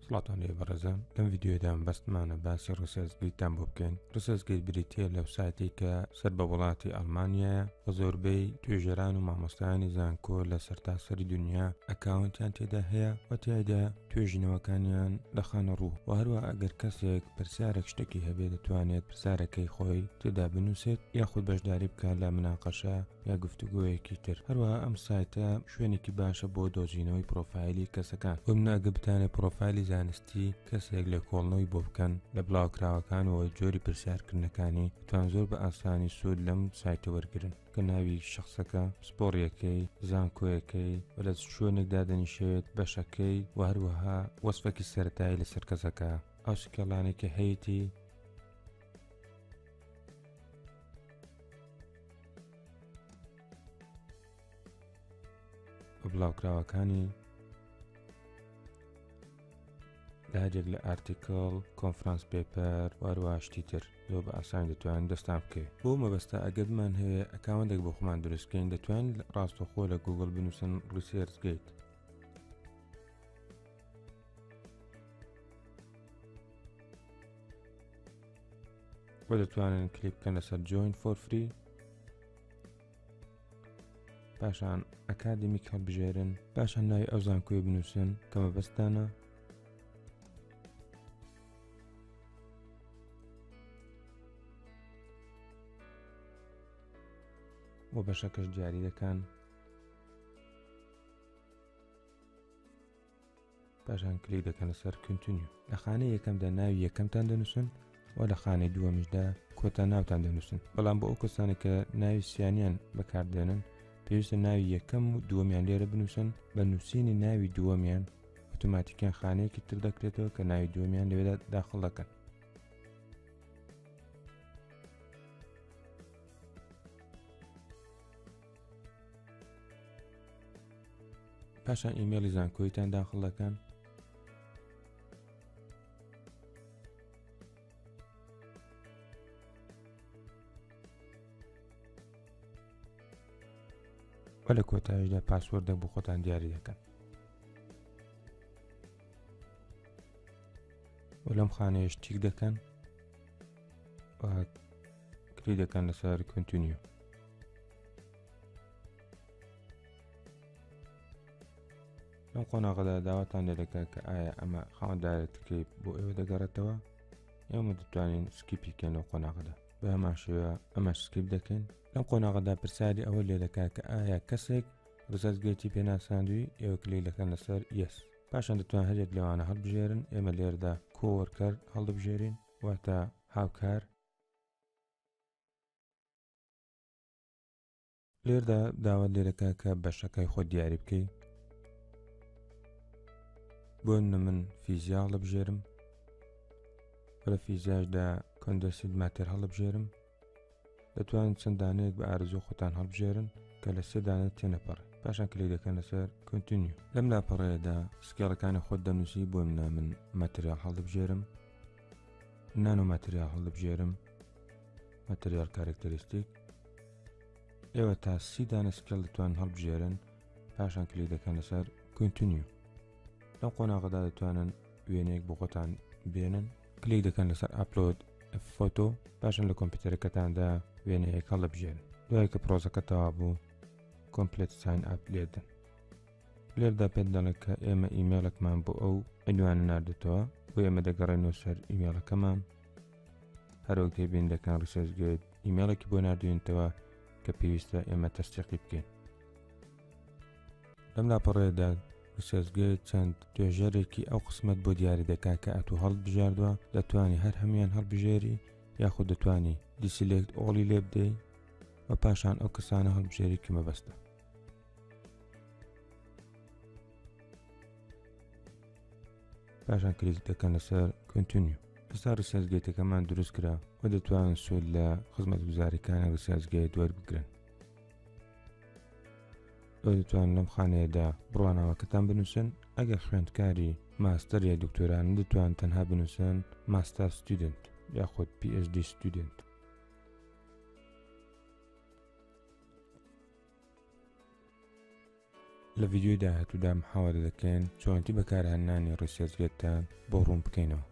سڵاتان لێ بەڕێزان لەم ڤیدیۆدا مەبەستمانە باسی ResearchGate تان بۆ بکەین ResearchGate بریتیە لەو سایتەی کە سەر بە وڵاتی ئەڵمانیایە و زۆربەی توێژەران و مامۆستایانی زانکۆ لە سەرتاسەری دنیا account یان تێدا هەیە و تیایدا توێژینەوەکانیان دەخەنە ڕوو و هەروە ئەگەر کەسێک پرسیارێک شتێکی هەبێت دەتوانێت پرسیارەکەی خۆی تێدا بنووسێت یاخود بەشداری بکات لە مناقەشە یا گفتوگۆیەکی تر. هەروەها ئەم سایتە شوێنێکی باشە بۆ دۆزینەوەی پرۆفایلی کەسەکان. بۆ نمونە ئەگەر بتانەوێت پرۆفایلی زانستی کەسێک لێکۆڵنەوەی بۆ بکەن لە بڵاوکراوەکان و جۆری پرسیارکردنەکانی دەتوان زۆر بە ئاسانی سوود لەم سایتە وەرگرن کە ناوی شەخسەکە، پسپۆڕیەکەی، زانکۆیەکەی و لە چ شوێنێک دادەنیشێت، بەشەکەی و هەروەها وەسفێکی سەرەتایی لەسەر کەسەکە، ئەو skill انەی کە هەیەتی. و بڵاوکراوەکانی لە هەریەک لە article conference paper و هەروەها شتی تر زۆر بە ئاسانی دەتوانن دەستان بکەوێت بۆ مەبەستە ئەگەر بمان هەیە account ێک بۆ خۆمان دروستکەین دەتوان ڕاستەخۆ لە گوگل بنووسن ResearchGate و دەتوانن کلیک بکەن لەسەر join for free پاشان academic هەڵبژێرن پاشان ناوی ئەو زانکۆی بنووسن کە مەبەستانە و بەشەکەش دیاری دەکەن پاشان کلیک دەکەن لەسەر continue لە خانەی یەکەمدا ناوی یەکەمتان دەنووسن و لە خانەی دووەمیشدا کۆتا ناوتان دەنووسن بەڵام بۆ ئەو کەسانە کە ناوی سیانیان بەکاردێنن پێویستە ناوی یەکەم و دووەمیان لێرە بنووسن بە نووسینی ناوی دووەمیان ئۆتۆماتیکیان خانەیەکی تر دەکرێتەوە کە ناوی دووەمیان لەوێدا داخڵ دەکەن. پاشان ئیمێڵی زانکۆیتان داخڵ دەکەن و لە کۆتاییدا password ە بۆ خۆتان دیاری دەکەن و لەم خانەیەش تیک دەکەن کلی دەکەن لەسەر continue لەم قۆناغەدا داواتان لێ دەکات کە ئایا ئەمە خاوەندارێتەکەی بۆ ئێوە دەگەڕێتەوە ئێمە دەتوانین skip ی کەین لەو قۆناغەدا بە هەمان شێوە ئەمە skip دەکەین لەم قۆناغەدا پرسیاری ئەوە لێ دەکات کە ئایا کەسێک ResearchGate ی پێناساندوی ئێوە کلیک دەکەن لەسەر yes پاشان دەتوان هەریەک لەوانە هەڵبژێرن ئێمە لێرەدا coworker هەڵدەبژێرین واتە هاوکار لێردا داوات لێ دەکات کە بەشەکەی خۆت دیاری بکەی بۆ من فیزیا هەڵبژێرم لە فیزیاشدا condensed matter هەڵبژێرم دەتوانن چەند دانەیەک بە ئارەزوو خۆتان هەڵبژێرن کە لە سێ دانە تێنەپەڕێ پاشان کلیک دەکەن لەسەر continue لەم لاپەڕەیەدا skill ەکانی خۆت دەنووسی بۆ منە من material هەڵدەبژێرم nanomaterial هەڵدەبژێرم material characteristic ئێوە تا سی دانە skill دەتوان هەڵبژێرن پاشان کلیک دەکەن لەسەر continue لەم قۆناغەدا دەتوانن وێنەیەک بۆ خۆتان بێنن کلیک دەکەن لەسەر upload photo پاشان لە کۆمپیوتەرەکەتاندا وێنەیەک هەڵدەبژێرن دوای کە پرۆسەکە تەوا بوو complete sign up لێدەن لێردا پێت دەڵێت کە ئێمە ئیمێڵێکمان بۆ ئەو عنوانە ناردێتەوە بۆ ئێمە دەگەڕێنەوە سەر ئیمێڵەکەمان هەروەک تێبین دەکەن ResearchGate ئیمێڵێکی بۆ ناردوینتەوە کە پێویستە ئێمە تەستیقی بکەین لەم لاپەڕەیەدا ResearchGate چەند توێژەرێکی ئەو قسمەت بۆ دیاری دەکات کە ئەتوو هەڵبژاردووە دەتوانی هەر هەمویان هەڵبژێری یاخود دەتوانی deselect all ی لێ بدەی و پاشان ئەو کەسانە هەڵبژێری کە مەبەستە پاشان کلیک دەکەن لەسەر continue ئێستا ResearchGate ەکەمان دروست کرا و دەتوانن سوود لە خزمەتگوزاریەکانی ResearchGate وەربگرن ئەو دەتوان لەم خانەیەدا بڕوانامەکەتان بنووسن ئەگەر خوێندکاری ماستەر یا دکتۆران دەتوان تەنها بنووسن master student یاخود PhD student لە ڤیدیۆی داهاتوودا محاوەلە دەکەین چۆنێتی بەکارهێنانی ڕیسێرچگەیتتان بۆ ڕوون بکەینەوە.